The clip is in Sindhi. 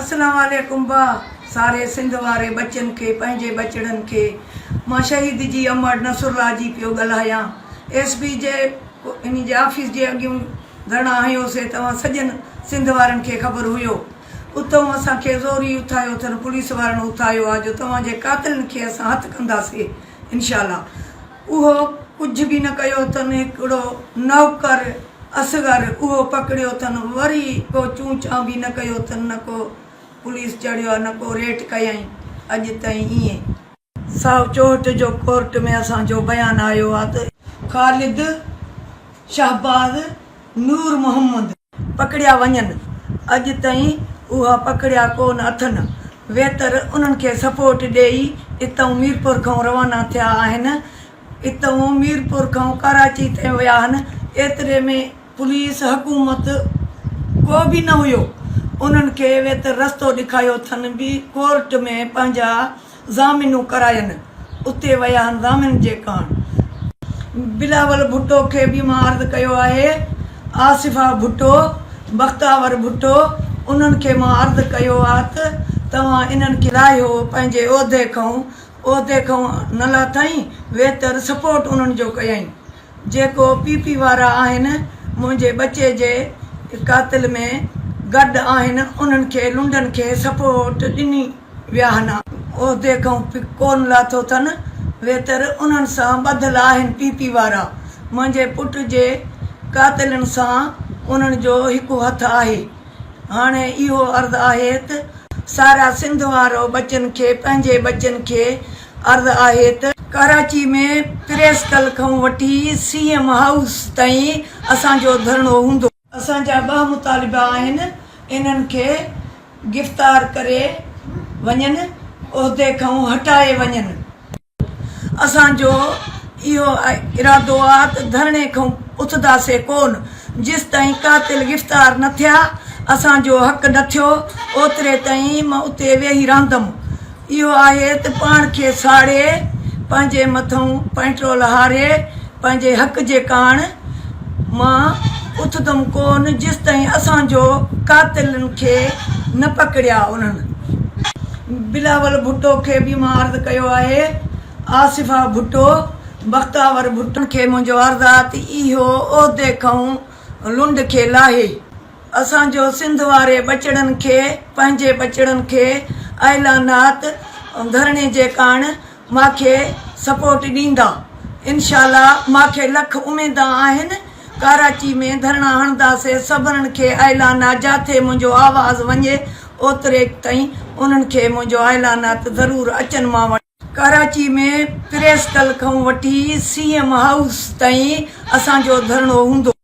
اسلام عليڪم با ساري سنڌ واري ٻچن کي پنهنجي ٻچڙن کي مان شهيد جي امڙ نصرالله جي پيو ڳالهايان ايس پي جي انهي جي آفيس جي اڳيون ڌرڻا هنيوسي توهان سڄن سنڌ وارن کي خبر هيو اتئون اسان کي زوري اٿايو اٿن پوليس وارن اٿايو آ جو توهان جي قاتلن کي اسان هٿ ڪنداسي انشاء الله اهو ڪجهه به نه ڪيو اٿن، هڪڙو نوڪر اصغر اهو پڪڙيو اٿن، وري ڪو چون چان به نه ڪيو اٿن، نه ڪو پوليس چڙهيو آ، نه ڪو ريٽ ڪيائين، اڄ تائين ائين. سائو چوهٽ جو ڪورٽ ۾ اسان جو بيان آيو آ ته. خالد، شهباز، نور محمد. پڪڙيا وڃن، اڄ تائين اها پڪڙيا ڪو نه اٿن، ويتر انهن کي سپورٽ ڏيئي اتئون ميرپور کئون روانا ٿيا آهن، اتئون ميرپور کئون ڪراچي تائين ويا آهن، ايتري ۾ پوليس حڪومت ڪو به نه هيو، انهن کي ويتر رستو ڏکايو اٿن به ڪورٽ ۾ پنهنجا ضامنون ڪراين، اتي ويا هن ضامن جي ڪاڻ. بلاول ڀٽو کي به مان عرض ڪيو آهي، آصفه ڀٽو، بختاور ڀٽو انهن کي مان عرض ڪيو آ ته توهان انهن کي لاهيو پنهنجي عهدي کئون، عهدي کئون نه لاٿائين، ويتر سپورٽ انهن جو ڪيائين. جيڪو پي پي وارا آهن منهنجي ٻچي جي قاتل ۾ گڏ آهن انهن کي لنڊن کي سپورٽ ڏني ويا هن عهدي کان ڪون لاٿو ٿن ويتر انهن سان ٻڌل آهن پي پي وارا منهنجي پٽ جي قاتلن سان انهن جو هڪ هٿ آهي هاڻي اهو عرض آهي ته سارا سنڌ وارو ٻچن کي پنهنجي ٻچن کي عرض آهي ته. ڪراچي ۾ پريس ڪل کان وٺي سي ايم هائوس تائين اسان جو ڌرڻو هوندو. اسان جا ٻه مطالبا آهن انهن کي گفتار ڪري وڃن عهدي کان هٽائي وڃن. اسان جو اهو ارادو آ ته ڌرڻي کان اٿنداسي ڪون جيستائين قاتل گفتار نه ٿيا اسان جو حق نه ٿيو اوتري تائين مان اتي ويهي رهندم اهو آهي ته پاڻ کي ساڙي پنهنجي مٿئون پيٽرول هاري پنهنجي حق جي ڪاڻ مان اٿندم ڪون جيستائين اسان جو قاتلن کي نه پڪڙيا انهن بلاول ڀٽو کي به مان عرض ڪيو آهي، آصفه ڀٽو، بختاور ڀٽو کي منهنجو عرض آ ته اهو عهدي کئون لنڊ کي لاهي اسان جو سنڌ واري ٻچڙن کي پنهنجي ٻچڙن کي اعلانات ڌرڻي جي ڪاڻ ماکي سپورٽ ڏيندا انشاء الله ماکي لک اميدان آهن ڪاراچي ۾ ڌرڻا هڻداسي سڀنن کي اعلان آ جاٿي منهنجو آواز وڃي اوتري تائين انهن کي منهنجو اعلان آ ته ضرور اچن مان وٽ. ڪراچي ۾ پريس ڪل کان وٺي سي ايم هائوس تائين اسان جو ڌرڻو هوندو.